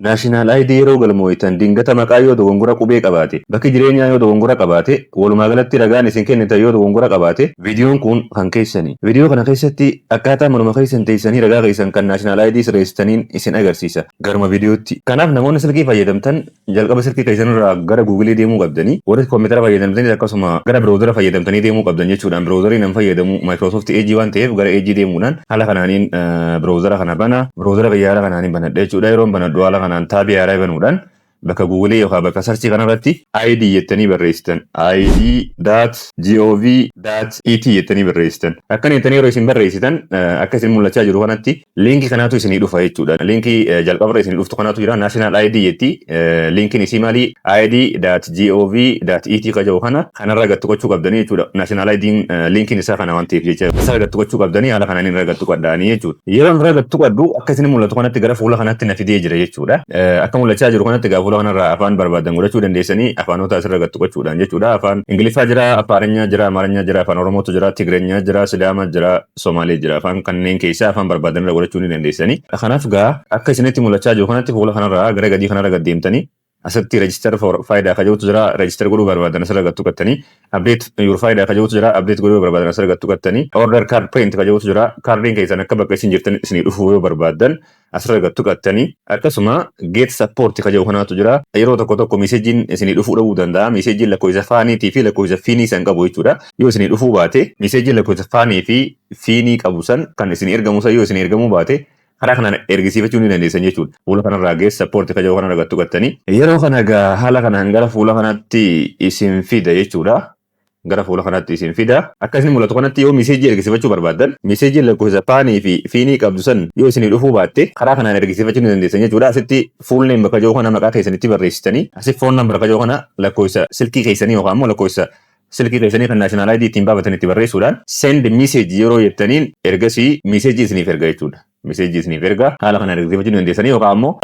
National ID yeroo galmooytan dingata maqaa yoo dogongora qubee qabaate, bakki jireenyaa yoo dogongora qabaate, walumaa galatti ragaan isin kennitan yoo dogongora qabaate, viidiyoon kun kan keessani. Viidiyoo kana keessatti akkaataa manuma keessan teessanii ragaa keessan kan National ID sirreessitaniin isin agarsiisa. Garuma viidiyootti. Kanaaf namoonni silkii fayyadamtan jalqaba silkii keessan irraa gara Googleii deemuu qabdanii, warri koompitara fayyadamtanis akkasuma gara browsera fayyadamtanii deemuu qabdan jechuudhaan. Browserii nan fayyadamu Microsoft Edge waan ta'eef, gara Edge deemuudhaan haala kanaaniin browsera kana bana. Browsera kiyya haala kanaaniin banadha jechuudha. Yeroon banadhu haala kanaan tabii haaraa banuudhaan bakka Googleii yookaan bakka searchii kanarratti ID jettanii barreessitan. id.gov.et jettanii barreessitan. Akkana jettanii yeroo isin barreessitan, akka isin mul'achaa jiru kanatti linkii kanaatu isinii dhufa jechuudha. Linkii jalqabarra isinii dhuftu kanaatu jira. National ID jetti. Linkiin isii maali? id.gov.et ka jedhu kana kanarra gad tuqachuu qabdanii jechuudha. National ID'n linkiin isaa kana waan ta'eef jecha isa gad tuqachuu qabdanii, haala kanaan irra gad tuqadhaanii jechuudha. Yeroo irra gad tuqadhu akka isin mul'atu kanatti gara fuula kanatti na fidee jira jechuudha. Akka mul'achaa jiru kanatti gaa fuula kanarraa afaan barbaadan godhachuu dandeessanii, afaanota asirra gad tuqachuudhaan jechuudha. Afaan Ingiliffaa jira, Afaarinyaa jira, Amaarinyaa jira, Afaan Oromootu jira, Tigireenyaa jira, Sidaama jira, Somaalee jira. Afaan kanneen keessaa afaan barbaadan irra godhachuu ni dandeessanii. Kanaaf gaa akka isinitti mul'achaa jiru kanatti fuula kanarraa gara gadii kanarra gad deemtanii asitti register for Fayda ka jedhutu jira. Register godhuu barbaadan asirra gad tuqattanii, update your Fayda ka jedhutu jira. Update godhuu barbaadan asirra gad tuqattanii, order card print ka jedhutu jira. Kaardiin keessan akka bakka isin jirtan isinii dhufuu yoo barbaadan asirra gad tuqattanii, akkasuma get support ka jedhu kanaatu jira. Yeroo tokko tokko messageiin isinii dhufuu dhabuu danda'a. Messageiin lakkoofsa FANiitii fi lakkoofsa FINii san qabu jechuudha. Yoo isinii dhufuu baate, messageii lakkoofsa FANii fi FINii qabu san kan isinii ergamu san yoo isinii ergamuu baate, karaa kanaan ergisiifachuu ni dandeessan jechuudha. Fuula kanarraa get support ka jedhu kanarra gad tuqattanii. Yeroo kana gaa haala kanaan gara fuula kanatti isin fida jechuudha. Gara fuula kanatti isin fida. Akka isin mul'atu kanatti yoo messageii ergisifachuu barbaaddan, messageii lakkoofsa FANii fi FINii qabdu san yoo isinii dhufuu baatte, karaa kanaan ergisifachuu ni dandeessan jechuudha. Asitti full name bakka jiru kana maqaa keessanitti barreessitanii, asitti phone number bakka jiru kana lakkoofsa silkii keessanii yookaan immoo lakkoofsa silkii keessanii kan National ID ittiin baafatan itti barreessuudhaan send message yeroo jettaniin ergasii messageii isiniif erga jechuudha. Messageii isiniif erga, haala kana ergisifachuu ni dandeessanii, yookaan ammoo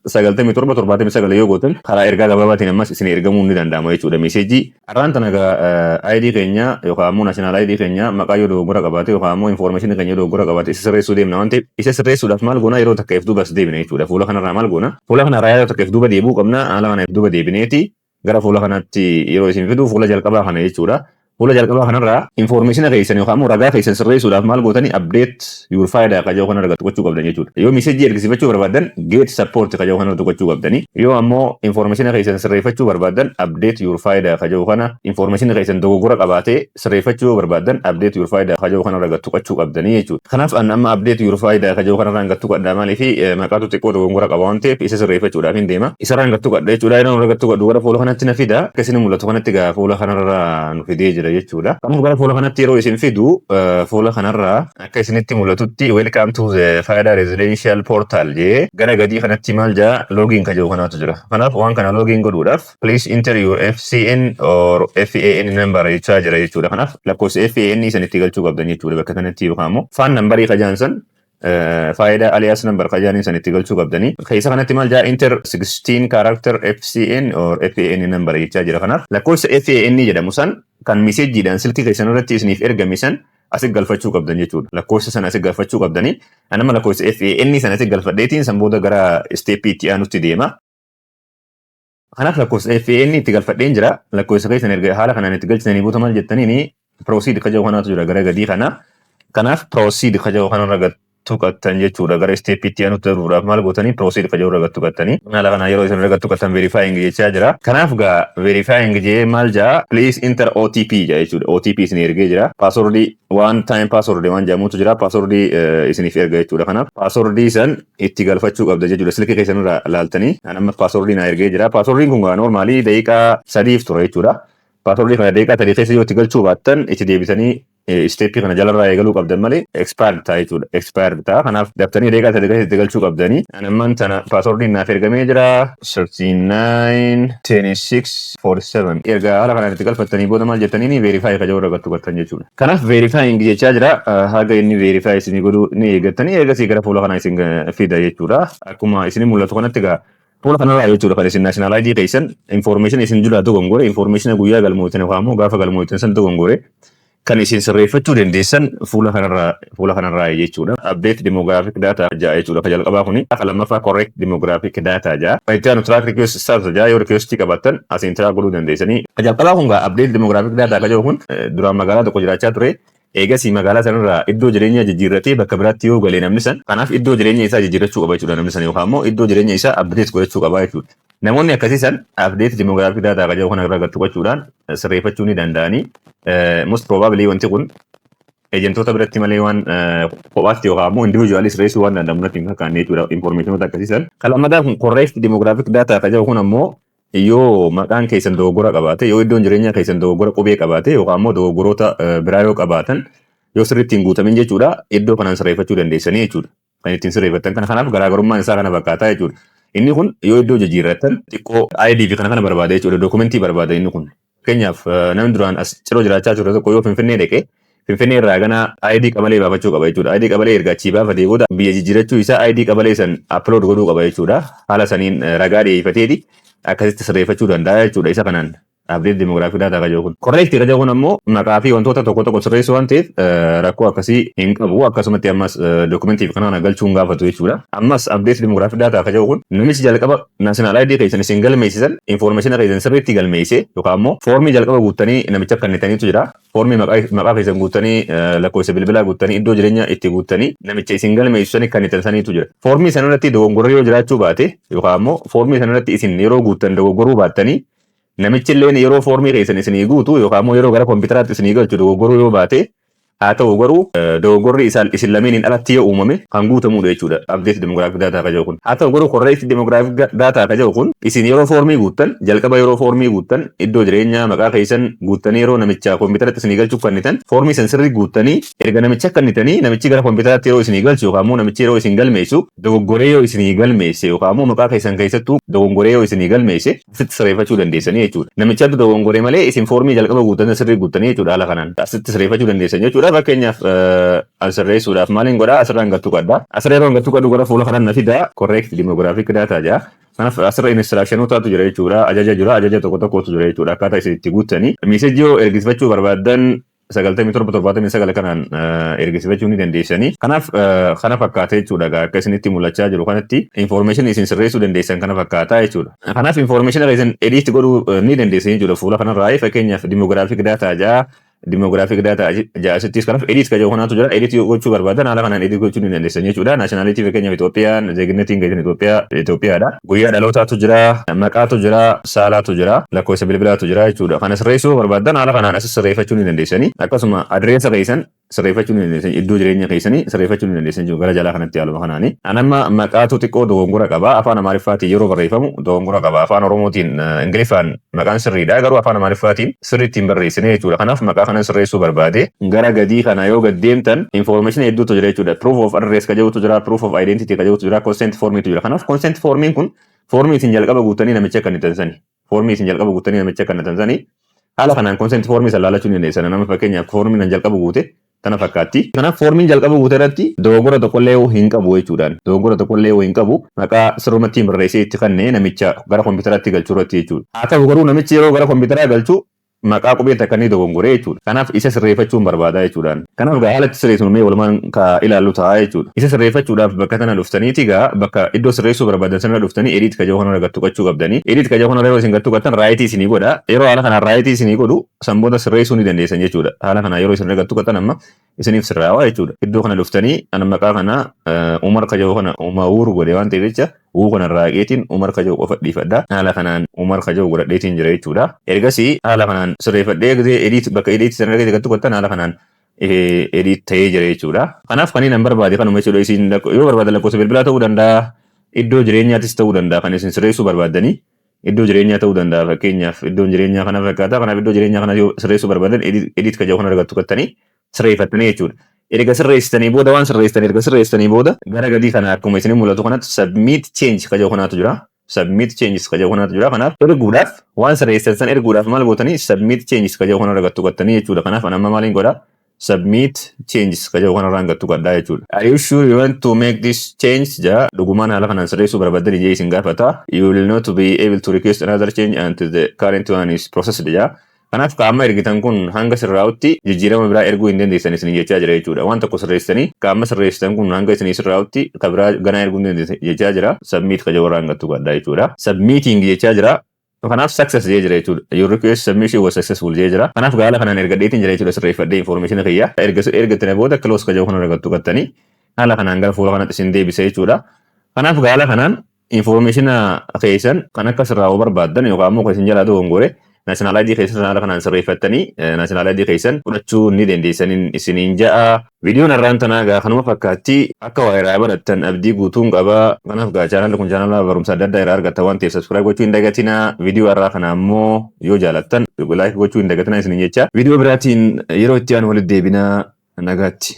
*9779 yoo gootan karaa ergaa gabaabaatiin ammas isin ergamuu ni danda'ama jechuudha messageii. Har'aan tana egaa ID keenya yookaan ammoo National ID keenya maqaa yoo dogoggora qabaate yookaan ammoo informationii keenya yoo dogoggora qabaate isa sirreessuu deemna waan ta'eef, isa sirreessuudhaaf maal goona? Yeroo takka if duuba as deebina jechuudha. Fuula kanarraa maal goona? Fuula kanarraa yeroo takka if duuba deebi'uu qabna. Haala kana if duuba deebineeti gara fuula kanatti yeroo isin fidu fuula jalqabaa kana jechuudha. Fuula jalqabaa kanarraa informationa keessan yookaan immoo ragaa keessan sirreessuudhaaf maal gootanii? Update your Fayda ka jedhu kanarra tuqachuu qabdan jechuudha. Yoo messageii ergisifachuu barbaaddan, get support ka jedhu kanarra tuqachuu qabdani. Yoo ammoo informationa keessan sirreeffachuu barbaaddan, update your Fayda ka jedhu kana, informationa keessan dogoggora qabaatee sirreeffachuu yoo barbaaddan, update your Fayda ka jedhu kanarra tuqachuu qabdanii jechuudha. Kanaaf an amma update your Fayda ka jedhu kanarra gad tuqadha. Maaliif? Maqaatu xiqqoo dogoggora qaba waan ta'eef isa sirreeffachuudhaaf hin deema. Isarraan gad tuqadha jechuudha. Yeroo gad tuqadhu gara fuula kanatti na fida. Akka isin mul'atu kanatti gaa fuula kanarra nu fidee jira jechuudha. Kanaaf gara fuula kanatti yeroo isin fidu, fuula kanarraa akka isinitti mul'atutti "Welcome to the Fayda Residential Portal" jee, gara gadii kanatti maal jaa? Login ka jedhu kanaatu jira. Kanaaf waan kana login godhuudhaaf "Please enter your FCN or FAN number" jechaa jira jechuudha. Kanaaf lakkoofsa FAN isan itti galchuu qabdan jechuudha bakka kanatti, yookaan immoo FAN numberii kajaan san, Fayda alias number kajaaniin san itti galchuu qabdanii. Keessa kanatti maal jaa? "Enter 16 character FCN or FAN number" jechaa jira. Kanaaf lakkoofsa FAN jedhamu san kan messageiidhaan silkii keessan irratti isiniif ergame san asi galfachuu qabdan jechuudha. Lakkoofsa sana asi galfachuu qabdanii. Anama lakkoofsa FAN sana asi galfadheetiin san booda gara stepii itti aanutti deema. Kanaaf lakkoofsa FAN itti galfadheen jira. Lakkoofsa keessan erga haala kanaan itti galchitanii booda maal jettaniini? Proceed ka jedhu kanaatu jira gara gadii kana. Kanaaf proceed ka jedhu kanarra tuqattan jechuudha. Gara stepiitti aanutti darbuudhaaf maal gootanii? Proceed ka jedhu irra tuqattanii. Haala kanaan yeroo isin irra tuqattan verifying jechaa jira. Kanaaf gaa verifying jee maal jaa? "Please enter OTP" jaa jechuudha. OTP isin ergee jira. Passwordii, one time password waan jedhamutu jira. Passwordii isiniif erga jechuudha. Kanaaf passwordii san itti galfachuu qabda jechuudha. Silkii keessan irraa laaltanii amma passwordii naa ergee jira. Passwordiin kun gaa normalii daqiiqaa 3f tura jechuudha. Passwordii kana daqiiqaa 3 keessa yoo itti galchuu baattan, itti deebitanii stepii kana jalarraa eegaluu qabdan malee expired ta'a jechuudha. Expired ta'a. Kanaaf daftanii daqiiqaa 3 keessa itti galchuu qabdanii. Ammaan tana passwordiin naaf ergamee jira. 39 26 47. Erga haala kanaan itti galfattanii booda maal jettanii? Verify ka jedhu irra tuqattan jechuudha. Kanaaf verifying jechaa jira. Haga inni verify isinii godhuu ni eeggattanii ergasii gara fuula kanaa isin fida jechuudha. Akkuma isin mul'atu kanatti egaa fuula kanarraa jechuudha kan isin National ID keessan information isin jira dogongore, information guyyaa galmootan yookaan immoo gaafa galmootan san dogongore Kan isin sirreeffachuu dandeessan fuula kanarraa jechuudha. Update demographic data jaa jechuudha. Kan jalqabaa kuni. Kan lammaffaa correct demographic data jaa. Kan itti aanu track request status jaa, yoo request qabaattan asiin track godhuu dandeessanii. Kan jalqabaa kun gaa update demographic data kan jedhu kun duraan magaalaa tokko jiraachaa ture. Eegasii magaalaa sanarraa iddoo jireenyaa jijjiirratee bakka biraatti yoo galee namni san, kanaaf iddoo jireenya isaa jijjiirrachuu qaba jechuudha namni san, yookaan immoo iddoo jireenya isaa update godhachuu qaba jechuudha. Namoonni akkasii san update demographic data kan jedhu kana irraa tuqachuudhaan sirreeffachuu ni danda'anii. Most probably wanti kun ejentoota biratti malee waan kophaatti yookaan immoo individually sirreessuu waan danda'amu natti hin fakkaanne jechuudha informationoota akkasii san. Kan lammataa kun correct demographic data kan jedhu kun ammoo yoo maqaan keessan dogoggora qabaate, yoo iddoon jireenyaa keessan dogoggora qubee qabaate, yookaan immoo dogoggoroota biraa yoo qabaatan, yoo sirriitti hin guutamin jechuudha, iddoo kanaan sirreeffachuu dandeessanii jechuudha. Kan ittiin sirreeffattan kana. Kanaaf garaagarummaan isaa kana fakkaataa jechuudha. Inni kun yoo iddoo jijjiirrattan xiqqoo ID fi kana kana barbaada jechuudha. Dookumentii barbaada inni kun. Fakkeenyaaf, namni duraan as Ciroo jiraachaa ture tokko yoo Finfinnee dhaqee, Finfinnee irraa gana ID qabalee baafachuu qaba jechuudha. ID qabalee erga achii baafatee booda biyya jijjiirachuu isaa ID qabalee san upload godhuu qaba jechuudha. Haala saniin ragaa dhiyeeffateeti akkasitti sirreeffachuu danda'a jechuudha isa kanaan. Update demographic data kan jedhu kun. Correct kan jedhu kun ammoo maqaa fi wantoota tokko tokko sirreessuu waan ta'eef rakkoo akkasii hin qabu. Akkasumatti ammas dookumentii fi kana galchuu hin gaafatu jechuudha. Ammas update demographic data kan jedhu kun namichi jalqaba national ID keessan isin galmeessisan information keessan sirriitti galmeessee, yookaan immoo foormii jalqaba guuttanii namicha kennitaniitu jira. Foormii maqaa keessan guuttanii, lakkoofsa bilbilaa guuttanii, iddoo jireenya itti guuttanii namicha isin galmeessisu sanii kennitan saniitu jira. Foormii sanarratti dogoggorri yoo jiraachuu baate, yookaan immoo foormii sanarratti isin yeroo guuttan dogoggoruu baattanii, namichi illee yeroo foormii keessan isinii guutu yookaan immoo yeroo gara kompiitaraatti isinii galchu dogoggoruu yoo baate, haa ta'u garuu dogoggorri isin lameeniin alatti yoo uumame kan guutamudha jechuudha. Update demographic data kan jedhu kun. Haa ta'u garuu correct demographic data kan jedhu kun isin yeroo foormii guuttan, jalqaba yeroo foormii guuttan, iddoo jireenyaa, maqaa keessan guuttanii, yeroo namicha kompiitaratti isinii galchuuf kennitan foormii san sirrii guuttanii erga namicha kennitanii, namichi gara kompiitaraatti yeroo isinii galchu yookaan immoo namichi yeroo isin galmeessu dogoggoree yoo isinii galmeesse, yookaan immoo maqaa keessan keessattuu dogoggoree yoo isinii galmeesse, asitti sirreeffachuu dandeessanii jechuudha. Namichatu dogoggoree malee isin foormii jalqaba guuttan sirrii guuttanii jechuudha, haala kanaan asitti sirreeffachuu dandeessan jechuudha. Fakkeenyaaf, as sirreessuudhaaf maaliin godhaa? Asirraan gattuu qadda. Asirra yeroo gattuu qaddu gara fuula kanaan na fida, correct demographic data jaa. Kanaaf asirra instructionootatu jira jechuudha. Ajaja jira, ajaja tokko tokkotu jira jechuudha. Akkaataa isin itti guuttanii. Message yoo ergisfachuu barbaaddan 97 79 kanaan ergisifachuu ni dandeessanii. Kanaaf kana fakkaata jechuudha. Akka isinitti mul'achaa jiru kanatti information isin sirreessuu dandeessan kana fakkaataa jechuudha. Kanaaf information isin edit godhuu ni dandeessan jechuudha. Fuula kanarraa fakkeenyaaf demographic data jaa, demographic data jaasittis, kanaaf edit ka jedhu kanaatu jira. Edit gochuu barbaadan haala kanaan edit gochuu ni dandeessan jechuudha. Nationality, fakkeenyaaf Itoophiyaan, zeeginnetiin keessan Itoophiyaa, Itoophiyaadha. Guyyaa dhalootaatu jira, maqaatu jira, saalaatu jira, lakkoofsa bilbilaatu jira jechuudha. Kana sirreessuu barbaadan haala kanaan asis sirreeffachuu ni dandeessanii. Akkasuma adreessa keessan sirreeffachuu ni dandeessan, iddoo jireenya keessanii sirreeffachuu ni dandeessan jechuudha gara jalaa kanatti haaluma kanaani. Anamma maqaatu xiqqoo dogongora qaba. Afaan Amaariffaatiin yeroo barreeffamu dogongora qaba. Afaan Oromootiin, Ingiliffaan maqaan sirriidha, garuu afaan Amaariffaatiin sirriitti hin barreessine jechuudha. Kanaaf maqaa kana sirreessuu barbaade. Gara gadii kana yoo gad deemtan information hedduutu jira jechuudha. Proof of address ka jedhutu jira, proof of identity ka jedhutu jira, consent formiitu jira. Kanaaf consent formiin kun foormii isin jalqaba guutanii namicha kan itti sani. Foormii isin jalqaba guutanii namicha kan itti sani. Haala kanaan consent formii san laalachuu ni dandeessan. Nama fakkeenyaaf foormii nan jalqaba guute tana fakkaatti. Kanaaf foormiin jalqaba guute irratti dogoggora tokkollee hin qabu jechuudhaan. Dogoggora tokkollee hin qabu. Maqaa sirrumatti barreessee itti kennee namicha gara kompiitaraatti galchuu irratti jechuudha. Haa ta'u garuu namichi yeroo gara kompiitaraa galchu maqaa qubee takka inni dogongoree jechuudha. Kanaaf isa sirreeffachuun barbaada jechuudhaan. Kanaaf gaa haala itti sirreessinu mee walumaan ka ilaallu ta'a jechuudha. Isa sirreeffachuudhaaf bakka tana dhuftaniiti gaa bakka iddoo sirreessuu barbaadan sana dhuftanii edit ka jedhu kana gad tuqachuu qabdanii. Edit ka jedhu kana yeroo isin gad tuqattan right isinii godha. Yeroo haala kanaan right isinii godhu san booda sirreessuu ni dandeessan jechuudha. Haala kanaan yeroo isin gad tuqattan amma isiniif sirraawaa jechuudha. Iddoo kana dhuftanii ana maqaa kana Umar ka jedhu kana Umawur godhe waan ta'eef jecha uu kana raaqeetiin Umar ka jedhu qofa dhiifadha. Haala kanaan Umar ka jedhu godhadheetiin jira jechuudha. Ergasii haala kanaan sirreeffadhee gisee edit, bakka edit sana irra gad tuqattan haala kanaan edit ta'ee jira jechuudha. Kanaaf kan inni barbaade kanuma jechuudha. Isin yoo barbaadan lakkoofsa bilbilaa ta'uu danda'a. Iddoo jireenyaatis ta'uu danda'a kan isin sirreessuu barbaaddanii. Iddoo jireenyaa ta'uu danda'a, fakkeenyaaf iddoon jireenyaa kana fakkaata. Kanaaf iddoo jireenyaa kana yoo sirreessuu barbaadan edit ka jedhu kana gad tuqattanii sirreeffattanii jechuudha. Erga sirreessitanii booda, waan sirreessitan erga sirreessitanii booda, gara gadii kana akkuma isin mul'atu kanatti submit change ka jedhu kanaatu jira. Submit changes ka jedhu kanaatu jira. Kanaaf erguudhaaf, waan sirreessan san erguudhaaf maal gootanii? Submit changes ka jedhu kana gad tuqattanii jechuudha. Kanaaf ani amma maaliin godhaa? Submit changes ka jedhu kanarraan gad tuqadhaa jechuudha. "Are you sure you want to make this change?" jaa, dhugumaan haala kanaan sirreessuu barbaadan ijee isin gaafata. "You will not be able to request another change until the current one is processed" jaa. Kanaaf qaama ergitan kun hanga sirraa'utti jijjiirama biraa erguu hin dandeessan isin jechaa jira jechuudha. Waan tokko sirreessitanii qaama sirreessitan kun hanga isinii sirraa'utti ka biraa ganaa erguu hin dandeessan jechaa jira. Submit ka warraan gattu gaddaa jechuudha. Submitting jechaa jira. Kanaaf success jee jira jechuudha. Your request submission was successful jee jira. Kanaaf gaala kanaan ergadheetiin jira jechuudha, sirreeffadhee information kiyya. Erga ergattanii booda close ka jiru kana argattu gattanii haala kanaan gara fuula kanatti isin deebisa jechuudha. Kanaaf gaala kanaan information keessan kan akka sirraa'uu barbaaddan yookaan immoo kan isin jalaa dogongore national ID keessan haala kanaan sirreeffattanii national ID keessan fudhachuu ni dandeessaniin isiniin ja'a. Viidiyoon har'aan tanaa gaa kanuma fakkaatti. Akka waa irraa barattan abdii guutuun qabaa. Kanaaf gaa chaanalli kun chaanala barumsa adda addaa irraa argatta waan ta'eef subscribe gochuu hin dagatinaa. Viidiyoo har'aa kana ammoo yoo jaalattan like gochuu hin dagatinaa isiniin jecha. Viidiyoo biraatiin yeroo itti aanu walitti deebinaa, nagaatti.